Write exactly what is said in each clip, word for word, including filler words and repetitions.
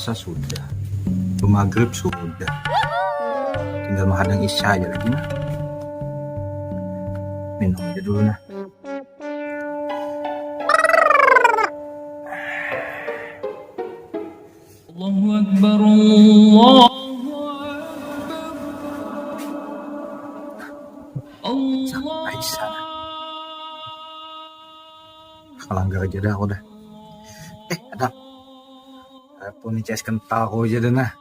Puasa sudah, maghrib sudah, tinggal menghadang isya aja lagi nah. Minum aja dulu nah. Allahu Akbar, Allahu Akbar. Sampai sana. Kalanggar aja dah aku dah. Eh, ada. Aku nih C S kental aku aja dah nah.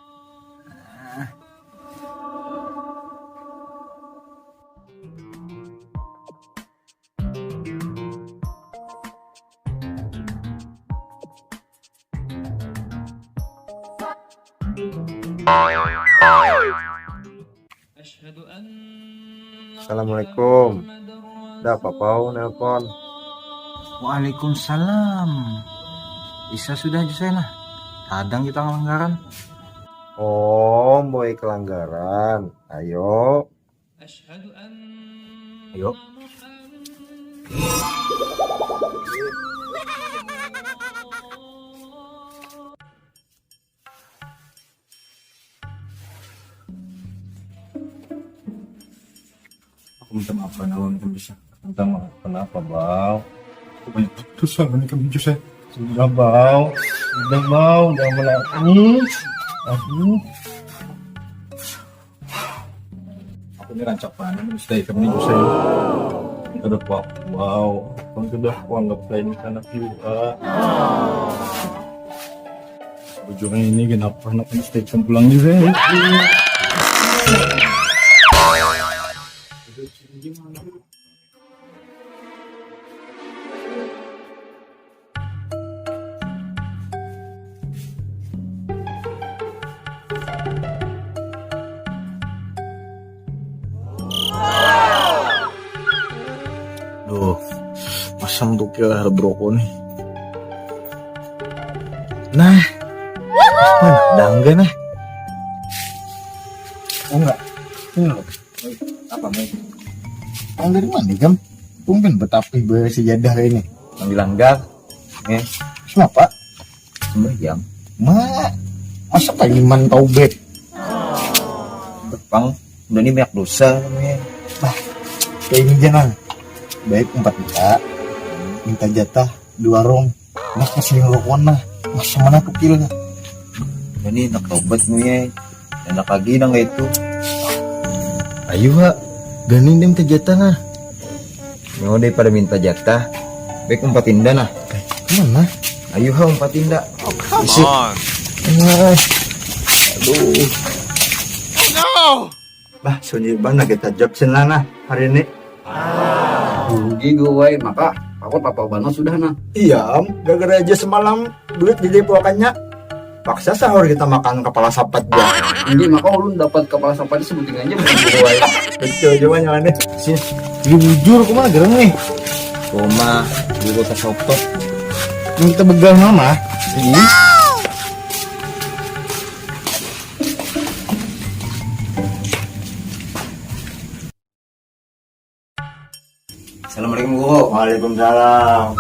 Assalamualaikum. Dah apa-apa nelpon. Waalaikumsalam. Isa sudah aja saya nah. Kadang kita ngelanggaran. Oh, boy kelanggaran. Ayo. Ayo. Aku minta maaf karena aku bisa minta maaf. Kenapa, Bang? Aku banyak dosa ini kan jus ya. Sudah, Bang. Sudah, Bang. Jangan menangis. Aduh. Aku ini rancak banget nih, sudah ikam ini susah ya. Kita udah wow, wow. Kan sudah aku anggap lain anak juga. Ujungnya ini kenapa anak ini sudah ikam pulang juga ya? Duh, masam tuh kira broko nih. Nah, mana dangga nah? Oh enggak, ini loh. Apa nih? Yang dari mana, Gam? Tumben betapih bersejadah ini. Sambil langgar. Eh, kenapa? Sembahyang. Ma, masa Pak Iman taubat? Bang, udah nih banyak dosa namanya. Bah, kayak ini jangan. Baik empat minta, minta jatah di warung. Nah, kasih rokok nah. Masa mana tukilnya? Udah nih, nak taubat namanya. Enak lagi nang itu. Ayo ha, gani dia minta jatah nah. Nyawa daripada minta jatah, baik umpat indah nah. Mana? Ayo ha, umpat indah. Isi. Wah. Aduh. Bah, sunyi banget kita job senang nah hari ini. Rugi gue, maka aku apa banget sudah nah. Iya, Am. Gara-gara aja semalam duit didepoakannya. Paksa sahur kita makan kepala sapat ya. Ini maka ulun dapat kepala sapat sebuting aja bukan buai. Betul juga nyamannya. Sis, jujur aku mah gereng nih. Rumah dulu kesopot. Yang kita begal mama. Ini. Assalamualaikum, Guru. Waalaikumsalam.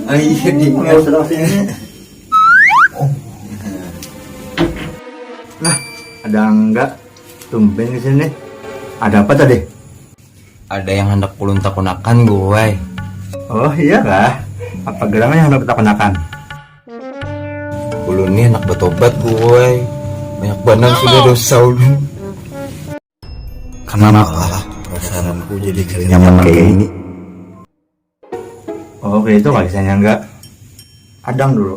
Ah, iya, di. Nah, ada enggak? Tumben di sini. Ada apa tadi? Ada yang hendak ulun takunakan, Guru ai. Oh, iya kah? Apa gerangan yang hendak takunakan? Ulun nih hendak betobat, Guru ai. Banyak banar sudah dosa ulun. Kenapa perasaanku jadi kada nyaman kayak ini? Oh, kayak itu kali saya nyangga. Adang dulu.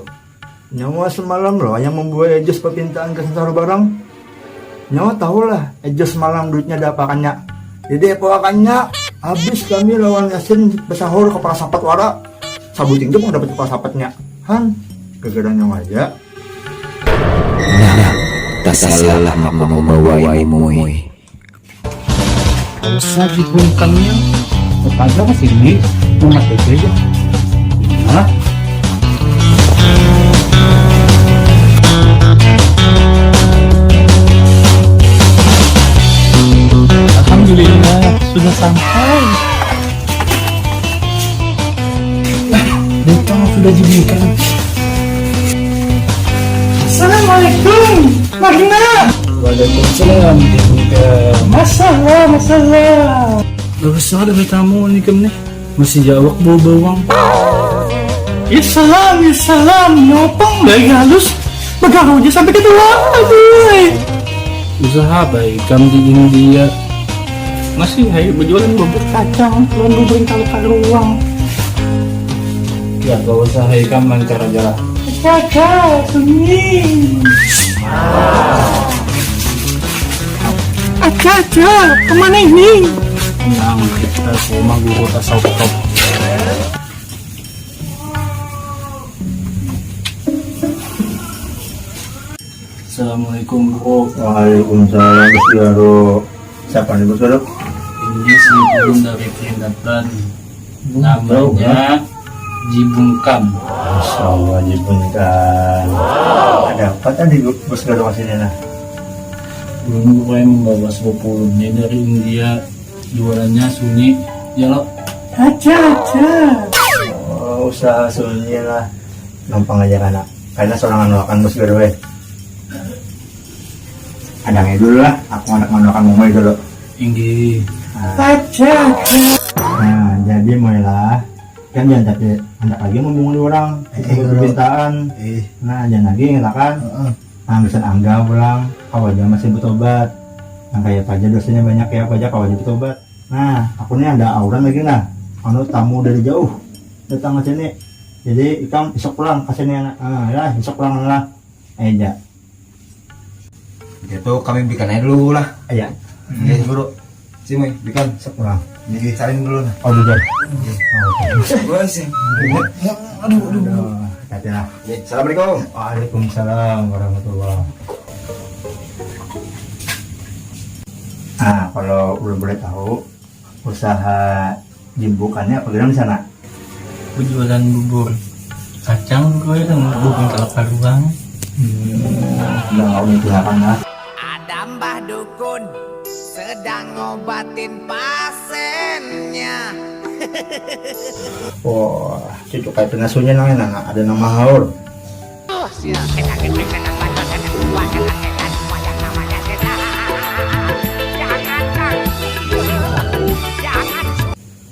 Nyawa semalam loh yang membuat Ejos perpintaan ke Sentaro barang. Nyawa tahulah, Ejos semalam duitnya diapakannya. Jadi apakannya habis kami lawan Yasin bersahur kepala sapat wara. Sabuting tu pang dapat kepala sapatnya. Han, gara-gara nyawa aja. Nah, tak salah aku membawa ini. Kalau saja bungkangnya, kepada sini umat itu aja. Nah. Alhamdulillah, sudah sampai. Nah, datang sudah jadikan. Assalamualaikum, Magna. Waalaikumsalam, Dinda. Masalah, masalah. Gak usah ada tamu ni, kam nih. Masih jawab bau bawang. Ya salam, ya salam. Nyopong baik halus. Bagaru aja sampai ketua. Aduh. Usaha baik kam di India. Masih hai berjualan bubur kacang, lawan bubur kalau karuang. Ya, gak usah hai kam lancar aja lah. Aca, aca, sunyi. Aca, aca, kemana ini? Tenang, kita ke rumah guru tasawuf top. Assalamualaikum, Bro. Waalaikumsalam, Bos Garo. Siapa nih, Bos Garo? Ini si Bun dari Keringetan. Namanya Jibungkam. Masya Allah, Jibungkam. Ada apa tadi, Bos Garo, ke sini, nah? Dulu gue membawa sepuluh ini dari India. Jualannya sunyi. Ya, lo. Aja, aja. Oh, usaha sunyi lah. Gampang aja, kana. Karena seorang anu akan, Bos Garo, eh. Ada dulu lah, aku anak manu akan mumai dulu. Inggih. Nah. Aja, aja. Nah, jadi mulailah. Kan jangan tapi hendak lagi membunguli orang. Eh, sebut permintaan. Eh. Nah, jangan lagi, ngelakan. Heeh. Nah, bisa anggap pulang. Kau aja masih bertobat. Yang kayak apa aja dosanya banyak, kayak apa aja kau aja bertobat. Nah, aku nih ada auran lagi, nah. Anu, tamu dari jauh datang ke sini. Jadi, ikam isok pulang ke sini, anak. Ah, ya, isok pulang lah. Aja. Itu kami belikan aja dulu lah. Iya. Nggih, Guru. Sini, belikan. Isok pulang. Nggih, salin dulu nah. Oh, udah. Nggih. Oh, oke. Wah, sih. Aduh, aduh, aduh. Aduh, hati-hati lah. Nggih, assalamualaikum. Waalaikumsalam warahmatullah. Nah, kalau udah boleh tahu, usaha jimbukannya apa gerang di sana? Berjualan bubur kacang, gue kan bubur kelapa ruang. Hmm, udah nggak mau digunakan lah. Ada Mbah Dukun sedang ngobatin pasiennya. Wah, cucuk kayak pengasuhnya nang enak, ada nama haur. Jangan, Kang. Jangan.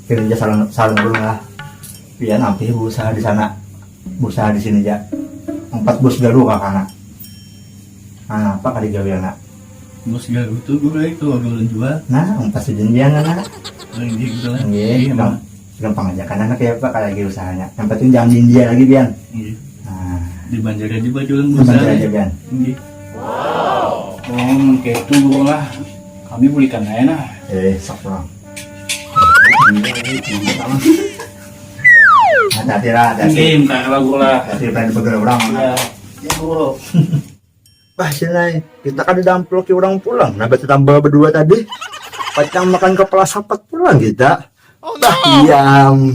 Kirim ja salam, salam dulu lah. Pian ampih berusaha di sana, berusaha di sini ja. Empat bos garu kakana. Nah, apa kali gawi anak? Bos garu tuh gue itu gaul jual. Nah, empat sidin bian anak. Oh, ini gitu lah. Iya, iya, gampang aja kan anak ya, apa kali lagi usahanya. Yang penting jangan di India lagi, Bian. Iya. Nah, di Banjar aja bajulan, di Banjar aja, Bian. Iya. Oh, kayak itu lah. Kami bulikan aja nah. Eh, sok pulang. Hati-hati lah, hati-hati. Ini minta lagu lah. Hati-hati, pengen dipegang orang. Ya, ya, Bro. Bah, sini, kita kan didamploki orang pulang. Nah, berarti tambah berdua tadi. Pacang makan kepala sapat pulang kita. Bah, diam.